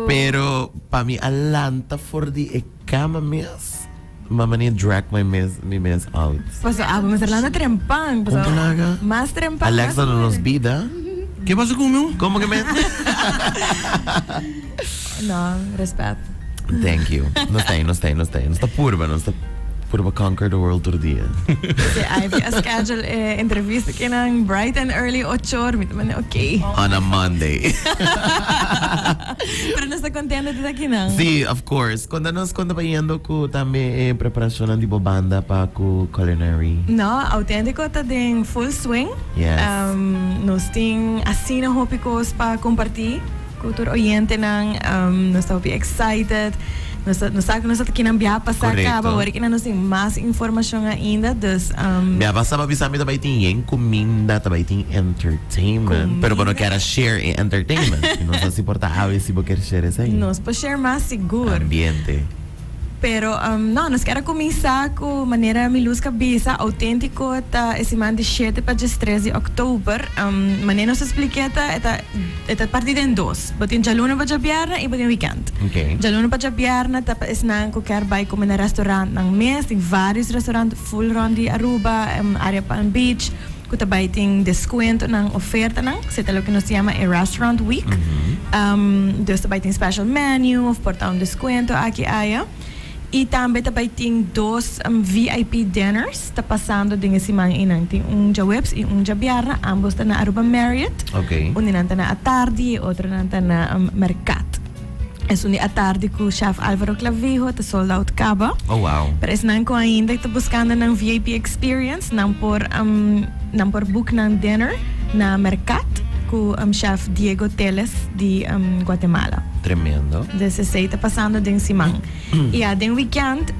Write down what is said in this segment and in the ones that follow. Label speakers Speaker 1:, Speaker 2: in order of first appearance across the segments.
Speaker 1: Pero pa mi a lanta for di e cama mes, mama ni drag my mes, mi mes out.
Speaker 2: Paso abo mester lanta trempan.
Speaker 1: Con plaga?
Speaker 2: Mas trempan.
Speaker 1: Alexa no nos bida.
Speaker 3: Ke pasa cu mi?
Speaker 1: Como que me?
Speaker 2: No, respet.
Speaker 1: Thank you. Nos ta, nos ta, nos ta. Nos ta purba, nos ta purba conquer the world tur dia.
Speaker 2: Si Ivy a schedule e entrevista kinan bright and early ocho or, mi ta manda ok.
Speaker 1: On a Monday.
Speaker 2: Pero nos ta contento di ta kinan.
Speaker 1: Si, of course. Conta nos con ta bayendo cu tambe e preparacionnan di bo banda pa cu culinary.
Speaker 2: No, Autentico ta den full swing.
Speaker 1: Yes.
Speaker 2: Nos tin asina hopi cos pa comparti cu tur oyentenan. Nos ta hopi excited. Nos ta, nos sa cu nos ta kinan biaha pasa
Speaker 1: Correcto.
Speaker 2: caba, awor kinan nos tin mas informacion ainda, dus.
Speaker 1: Biaha pasa bo bisa mi ta bay tin yen cuminda, ta bay tin entertainment, pero bo no kier a share e entertainment. Y nos a si por ta awe si bo kier share esey.
Speaker 2: Nos por share mas sigur.
Speaker 1: Ambiente.
Speaker 2: Pero no, nos kier a cuminsa cu manera Miluska bisa, Autentico ta e siman di shete pa diestres di october. Manera nos a spliké ta, e ta e ta parti den dos. Bo tin djaluna pa djabièrnè i bo tin wikènt. Djaluna pa djabièrnè ta pa esnan ku kier bai kome na restaurantnan mes. Tin vários restaurant full rònt di Aruba, área Palm Beach, ku ta bai tin deskuentonan, ofertanan. Esei ta loke nos ta yama e Restaurant Week. Dus ta bai tin special menu òf por ta un deskuento aki aya. I tambe ta bai tin dos VIP dinners ta pasando den e siman einan. Tin un djaweps i un djabièrnè, ambos ta na Aruba Marriott. Un di nan ta na atardi i e otronan ta na Mercat. Esun di atardi ku Chef Alvaro Clavijo ta sold out kaba. Pero esnan ku ainda ta buskando nan VIP experience, nan por nan por book nan dinner na Mercat ku Chef Diego Teles di Guatemala.
Speaker 1: Tremendo.
Speaker 2: Dus esei ta pasando den siman. I ya den weekend,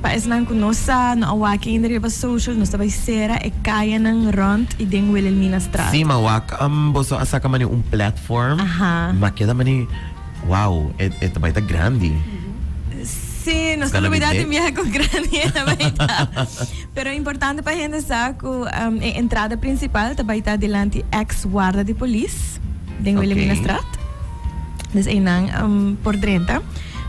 Speaker 2: pa esnan ku no sa, no a wak ainda riba social, nos ta bai sera e kayanan rònt i den Wilhelminastraat.
Speaker 1: Sí, m'a wak boso a saka mane un platform.
Speaker 2: Aha.
Speaker 1: M'a keda mane, wow, e e ta bai ta grandi.
Speaker 2: Sí, nos ta lubida tin biaha ku grandi e ta bai ta. Pero importante pa hende sa ku e entrada principal ta bai ta dilanti ex warda di polis den Wilhelminastraat. Dus einan por drenta.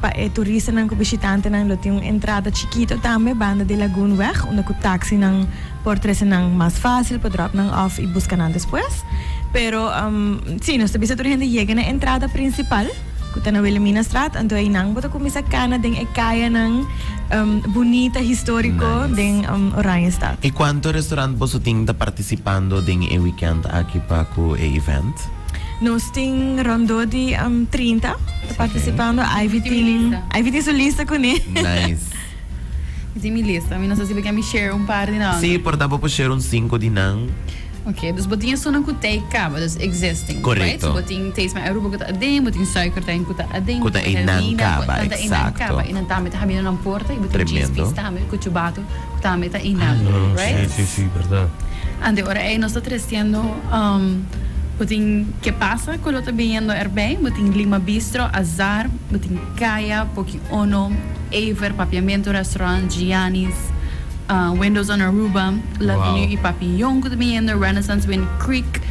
Speaker 2: Pa e turistanan ku bishitantenan lo tin un entrada chikito tambe banda di Lagoonweg unda ku taxinan por trese nan mas fácil, por drop nan off i buska nan despues. Pero sí, nos ta bisa tur hende yega na e entrada principal ku ta na Wilhelminastraat, anto einan bo ta kuminsá kana den e kayanan bunita historico den Oranjestad.
Speaker 1: I kuantu restaurant boso tin ta partisipando den e weekend aki pa ku e event?
Speaker 2: Nos tin rondó di 30 ta partisipando. Ivy tin Ivy tin su lista kuné.
Speaker 1: Nice.
Speaker 4: Mi tin mi lista. Mi no sa si bo ke mi share un par di nan.
Speaker 1: Sí, por ta bo por share un sinku di nan.
Speaker 4: Ok, dus bo tin esunnan ku t'ei kaba, dus existing, right?
Speaker 1: Korekto.
Speaker 4: So bo tin Taste My Aruba ku ta aden, bo tin Suikertuin ku ta aden,
Speaker 1: Ku ta einan kaba,
Speaker 4: ku ta einan
Speaker 1: eksakto.
Speaker 4: kaba. I nan tambe ta habiendo nan porta i bo tin Cheese
Speaker 1: Tremendo.
Speaker 4: Feast tambe ku Chubato ku tambe ta einan, right?
Speaker 3: Sí, sí, sí, berdad.
Speaker 4: Ante ora ei nos ta treciendo Bo tin Ke Pasa ku lo ta biniendo erbij, bo tin Lima Bistro, Azar, bo tin Kaya, Poki Ono, Aver, Papiamento Restaurant, Gianni's, Windows on Aruba, L'Avenue y Papillon ku ta biniendo, Renaissance Wind Creek,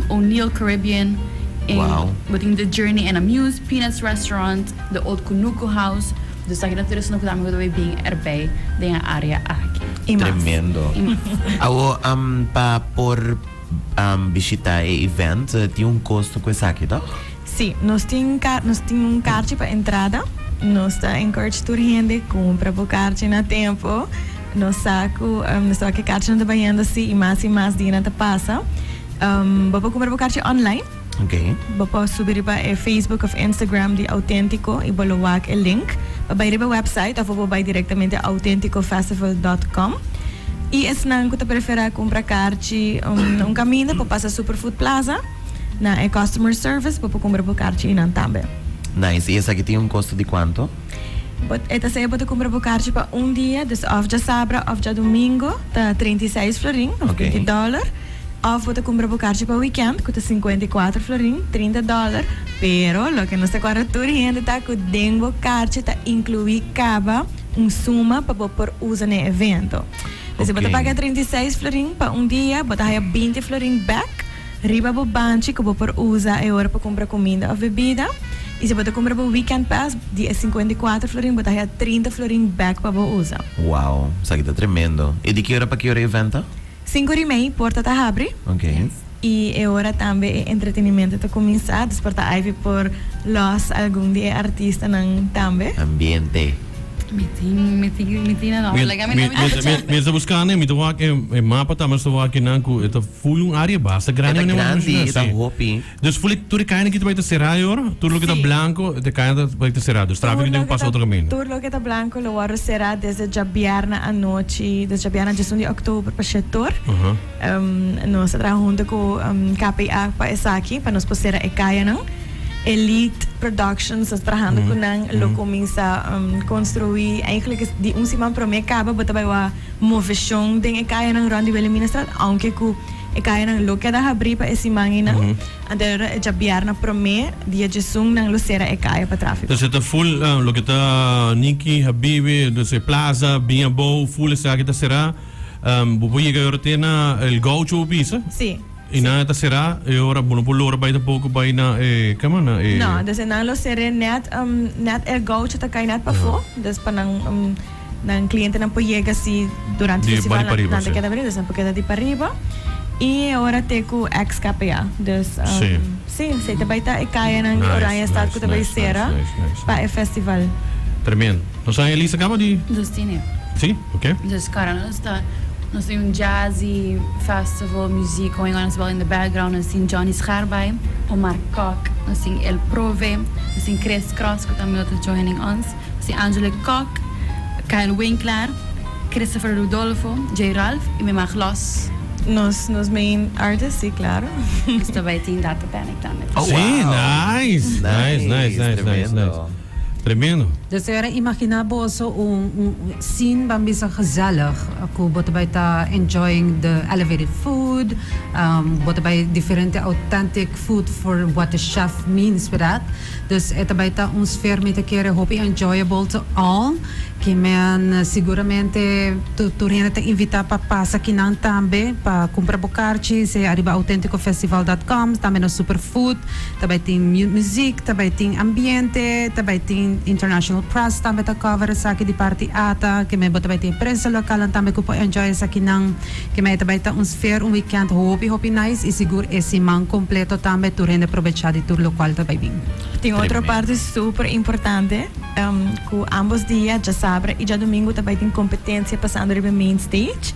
Speaker 4: O'Neill Caribbean,
Speaker 1: Wow.
Speaker 4: bo tin The Journey and Amuse, Peanuts Restaurant, The Old Kunuku House. Dus aki ta tur esnan ku tambe ku ta bai bin erbij den e area aki.
Speaker 2: I mas.
Speaker 1: Tremendo.
Speaker 4: I mas.
Speaker 1: Awo pa por bishita e event tin un kosto ku esaki toch?
Speaker 2: Sí, nos tin nos tin un karchi pa entrada. Nos ta encourage tur hende kumpra bo karchi na tempo. Nos sa ku nos ta wak e karchinan ta bayendo si i mas i mas dianan ta pasa. Bo por kumpra bo karchi online.
Speaker 1: Ok.
Speaker 2: Bo por subi riba e Facebook of Instagram di Autentico y bo lo wak e link pa bay riba e website of bo por bay directamente autenticofestival dot com. Y esnan cu ta prefera cumpra carchi na un caminda por pasa Superfood Plaza na e customer service bo por cumpra bo carchi eynan tambe.
Speaker 1: Nice. Y esaki tin un costo di cuanto?
Speaker 2: Bo e ta sea bo ta cumpra bo carchi pa un dia, dus of djasabra of djadomingo ta 36 florin of 20 dollar. Of bo ta kumpra bo karchi pa weekend ku ta 54 florin, 30 dòler, pero loke nos ta kòrda tur hende ta ku den bo karchi ta inkluí kaba un suma pa bo por usa na e evento. Dus si bo ta paga 36 florin pa un dia, bo ta haya 20 florin bèk. Riba bo banchi ku bo por usa e ora pa kumpra kuminda òf bebida. I si bo ta kumpra bo weekend pass di e 54 florin bo ta haya 30 florin bèk pa bo usa.
Speaker 1: Wow, esaki ta tremendo. I di ki ora pa ki ora e event ta?
Speaker 2: Sinku ora i mei porta ta habri.
Speaker 1: Ok.
Speaker 2: I e ora tambe e entretenimento ta kuminsá, dus por ta Ivy por lòs algun di e artistanan tambe.
Speaker 1: Ambiente.
Speaker 4: Mi tin, mi tin, mi tin no. Laga mi no mi ta
Speaker 3: Mi ta buskando, mi ta wak e mapa tambe nos ta wak kinan ku e ta full un área basta grandi.
Speaker 1: E ta grandi, e ta hopi.
Speaker 3: Dus full tur e kayanan aki ta bai ta será e ora? Tur loke ta blanko e kaya ta bai ta será. Dus trafiko tin ku pasa otro kaminda.
Speaker 2: Tur loke ta blanko lo wòrdu será desde djabièrnè anochi, des djabièrnè diesun di òktober pa shetor. Nos ta traha hunto ku KPA pa esaki, pa nos por sera e kayanan. Elite Productions nos ta trahando ku nan, lo kuminsá konstruí eigenlijk di un siman promé kaba bo ta bai wak moveshon den e kayanan rònt di Wilhelminastraat, aunke ku E kayanan lo keda habrí pa e siman einan. Anto e djabièrnè promé dia djesun nan lo sera e kaya pa tráfiko.
Speaker 3: Entonces ta full loke ta Niki, Habibi, dus e plaza, bin abou, full esaki ta será. Bo por yega e ora te na El Gaucho bo bisa?
Speaker 2: Sí.
Speaker 3: I nan ta será e ora bo no por lora bai tampoco bai na e kema na e.
Speaker 2: No, dus nan lo ser'é nèt nèt El Gaucho ta kai nèt pafó, dus pa nan. Nan clientenan por yega si durante
Speaker 3: Di
Speaker 2: festival
Speaker 3: bari pariba,
Speaker 2: nan ta
Speaker 3: si.
Speaker 2: keda bari, dus nan por keda di pariba. I e ora te ku ex KPA. Dus
Speaker 3: Si.
Speaker 2: si, esei ta bai ta e kayanan di
Speaker 3: Nice,
Speaker 2: Oranjestad ku
Speaker 3: nice,
Speaker 2: ta bai
Speaker 3: nice,
Speaker 2: sera
Speaker 3: nice, nice, nice,
Speaker 2: pa
Speaker 3: nice.
Speaker 2: e festival.
Speaker 3: Tremendo. Nos a Elisa kaba di.
Speaker 4: Nos tine.
Speaker 3: Si, ok.
Speaker 4: Dus kara nos ta nos tin un jazzy festival music going on as well in the background. Nos tin Johnny Scharbaai, Omar Kok, nos tin El Prove, nos tin Chris Cross ku tambe lo ta joining ons. Si Angela Kok, Kyle Winklaar, Christopher Rudolfo, J. Ralph y mi mag los.
Speaker 2: Nos nos main artist, si claro.
Speaker 4: Nos ta bay tin Data Panic tambe.
Speaker 1: Oh,
Speaker 3: Sí,
Speaker 1: wow.
Speaker 3: nice. Nice, nice, nice, nice, nice.
Speaker 1: Tremendo.
Speaker 3: Tremendo.
Speaker 5: Dus era imagina boso un un scene ban bisa gezellig cu bo ta bay ta enjoying the elevated food, bo ta bay diferente authentic food for what the chef means with that. Dus e ta bai ta un sfeer mi ta kere hopi enjoyable to all. Ki men siguramente tur hende ta invita pa pasa kinan tambe pa cumpra bo karchi sea ariba autenticofestival dot com. Tambe nos super food ta bai tin muziek, ta bai tin ambiente, ta bai tin international press tambe ta cover esaki di parti ata. Ki men bo ta bai tin e prensa lokalnan tambe ku por enjoy esakinan. Ke mei ta bai ta un sfeer, un weekend hopi hopi nice y sigur e siman completo tambe tur hende probecha di tur locual ta bai bin.
Speaker 2: Tin otro parti super importante cu ambos dia, djasabra y djadomingo ta bai tin competencia pasando riba e main stage.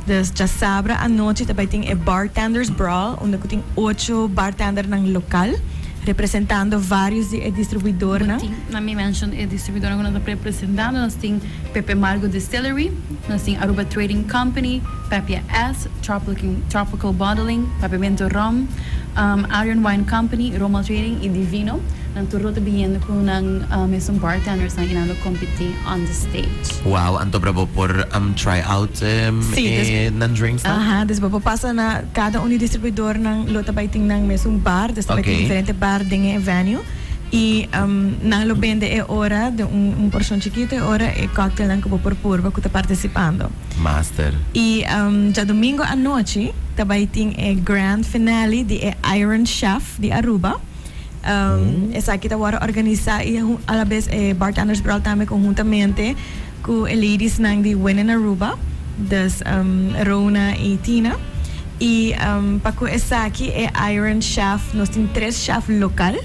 Speaker 2: Dus djasabra anochi ta bai tin e Bartenders Brawl unda cu tin ocho bartendernan local representando varios di e distribuidornan.
Speaker 4: Bo tin, na mi mention e distribuidornan cu nos ta representando, nos tin Pepe Margo Distillery, nos tin Aruba Trading Company, Papia S, Tropical Bottling, Papiamento Rum, Arion Wine Company, Romal Trading y Divino. Nan tur lo ta biniendo cu nan mesun bartendersnan y nan lo competi on the stage.
Speaker 1: Wow, anto bra bo por try out e nan drinks nan?
Speaker 2: Aha, dus bo por pasa na cada un di distribuidornan lo ta bay tin nan mesun bar, dus ta bay tin diferente bar den e venue. I nan lo bende e ora den un porshon chikitu e ora e cocktailnan ku bo por purba ku ta partisipando.
Speaker 1: Master.
Speaker 2: I djadumingu anochi ta bai tin e grand finale di e Iron Chef di Aruba. Esaki ta wòrdu organisá i alabes e Bartenders Brawl tambe konhuntamente ku e ladiesnan di Win in Aruba, dus Rona i Tina. I pa ku esaki e Iron Chef nos tin tres chef lokal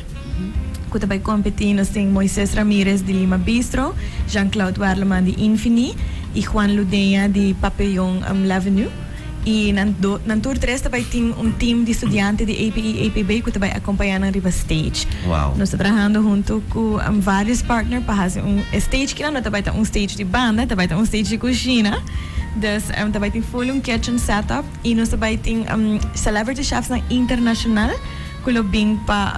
Speaker 2: ku ta bai kompetí. Nos tin Moises Ramirez di Lima Bistro, Jean Claude Werleman di Infini i Juan Ludeña di Papillon L'Avenue. I nan do nan tur tres ta bai tin un team di studiante di APE i APB ku ta bai akompañá nan riba stage.
Speaker 1: Wow.
Speaker 2: Nos ta trahando huntu ku vários partner pa hasi un e stage kinan no ta bai ta un stage di banda, ta bai ta un stage di kushina. Dus ta bai tin full un kitchen setup i nos ta bai tin celebrity chefsnan internashonal ku lo bin pa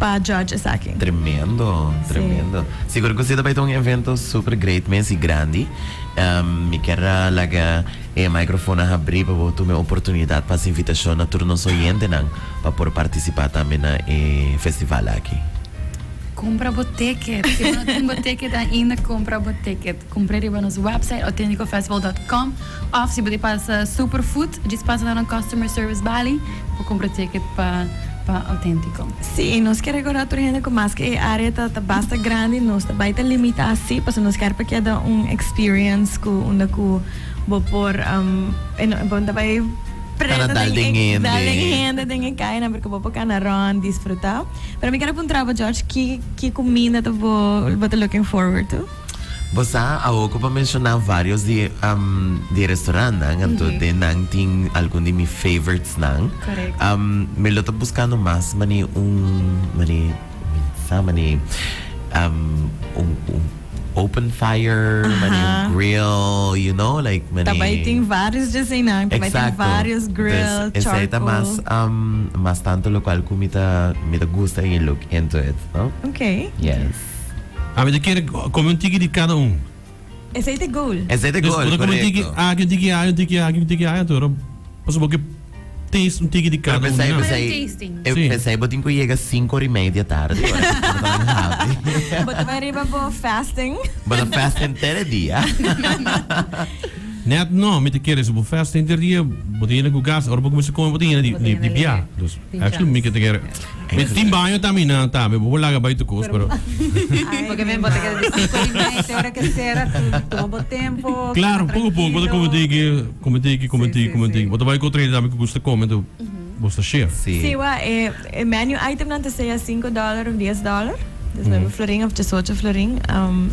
Speaker 2: pa judge esaki.
Speaker 1: Tremendo, tremendo. Sigur ku si ta bai ta un evento super great mes i grandi. Mi kier a laga e microfoon a habri pa bo tuma e oportunidad pa hasi invitacion na tur nos oyentenan pa por participa tambe na e festival aki.
Speaker 4: Cumpra bo ticket. Si bo no tin bo ticket ainda, cumpra bo ticket. Cumpra riba nos website authenticofestival.com of si bo ta pasa Superfood, djis pasa na nan customer service bali pa cumpra ticket pa pa Authentico.
Speaker 2: Sí, nos kier recorda tur hende cu maske e area ta ta basta grandi, nos ta bay ta limita si, pasobra nos kier pa keda un experience cu unda cu bo por bo no ta bay
Speaker 1: Kana
Speaker 2: preta
Speaker 1: dal
Speaker 2: den
Speaker 1: den
Speaker 2: e
Speaker 1: hende.
Speaker 2: dal den hende den e cayanan porque bo por cana rond, disfruta. Pero mi kier a puntra bo George, ki ki cuminda ta bo bo ta looking forward to?
Speaker 1: Bo sa, awor ku bo menshoná vários di di e restaurantnan, anto den nan tin algun di mi favoritesnan.
Speaker 4: Correcto.
Speaker 1: Mi lo ta buskando mas mane un, mane, mi sa mane un un open fire, mane un grill, you know, like mane.
Speaker 2: Ta bai tin vários djeseinan, ta bai tin vários grill,
Speaker 1: Dus esei ta
Speaker 2: charcoal.
Speaker 1: mas mas tantu lokual ku mi ta mi ta gusta i look into it, no?
Speaker 2: Okay.
Speaker 1: Yes.
Speaker 3: Ami ta kere come un tiki di cada un.
Speaker 2: Esey ta e goal.
Speaker 1: Esey ta e
Speaker 3: Dus
Speaker 1: goal,
Speaker 3: bo ta come un tiki
Speaker 1: correcto.
Speaker 3: aki, un tiki aya, un tiki aki, un tiki aya, anto ora pasobra bo ke taste un tiki di
Speaker 1: Pero
Speaker 3: cada un
Speaker 1: pensei,
Speaker 3: di nan.
Speaker 1: pensei,
Speaker 4: Un tasting.
Speaker 1: eh,
Speaker 3: Sí.
Speaker 1: pensei bo tin cu yega cinco ora y media tardi ora cu bo ta nan habi.
Speaker 2: Bo ta bay riba bo fasting.
Speaker 1: Bo ta fast henter e dia.
Speaker 3: Net no, mi ta kere si bo fast henter dia, bo ta yena cu gas, ora bo cuminsa come bo ta yena di, di, di bia. Dus actually mi ke ta kere. Mi tin baño tambe nan tambe, bo por laga bay tu cos, pero.
Speaker 5: Porque men bo ta keda di cinco y media te ora ke cera, tu tuma bo tempo.
Speaker 3: Claro, poco poco, bo ta come tiki, come tiki, come tiki, come tiki. Bo ta bay cu otro hende tambe cu gusta come, enton bo sta share.
Speaker 1: Si.
Speaker 2: Si, wa, e e menu item nan ta sea cinco dollar of dies dollar. Dus nuebe florin of diesocho florin.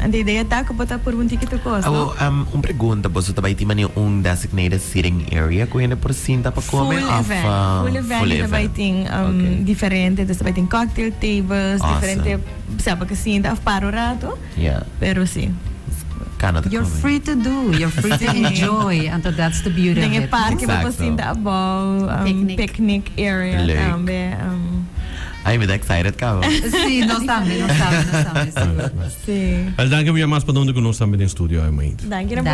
Speaker 2: En de idea ta ku bo ta purba un tiki tur kos, no?
Speaker 1: Awo, un pregunta, boso ta bai tin mane un designated seating area ku hende por sinta pa kome
Speaker 2: Full
Speaker 1: of
Speaker 2: event, full event
Speaker 1: full
Speaker 2: ta bai
Speaker 1: event?
Speaker 2: tin
Speaker 1: Ok.
Speaker 2: diferente, dus ta bai tin cocktail tables,
Speaker 1: Awesome.
Speaker 2: diferente, sea pa ke sinta of para un rato,
Speaker 1: Yeah.
Speaker 2: pero si.
Speaker 1: Kana ta
Speaker 5: You're
Speaker 1: kome.
Speaker 5: free to do, you're free to enjoy, anto that's the beauty
Speaker 2: Den
Speaker 5: of
Speaker 2: e
Speaker 5: it.
Speaker 2: parke bo por
Speaker 1: Exacto.
Speaker 2: sinta abou,
Speaker 4: Picnic.
Speaker 2: picnic area
Speaker 1: Leuk.
Speaker 2: tambe.
Speaker 1: Ay, mi ta excited caba.
Speaker 5: Sí, nos tambe, nos tambe, nos tambe, sigur.
Speaker 2: Sí.
Speaker 3: Al danki un bia mas pa dónde cu nos tambe den studio awe mainta.
Speaker 2: Danki na
Speaker 5: Danki.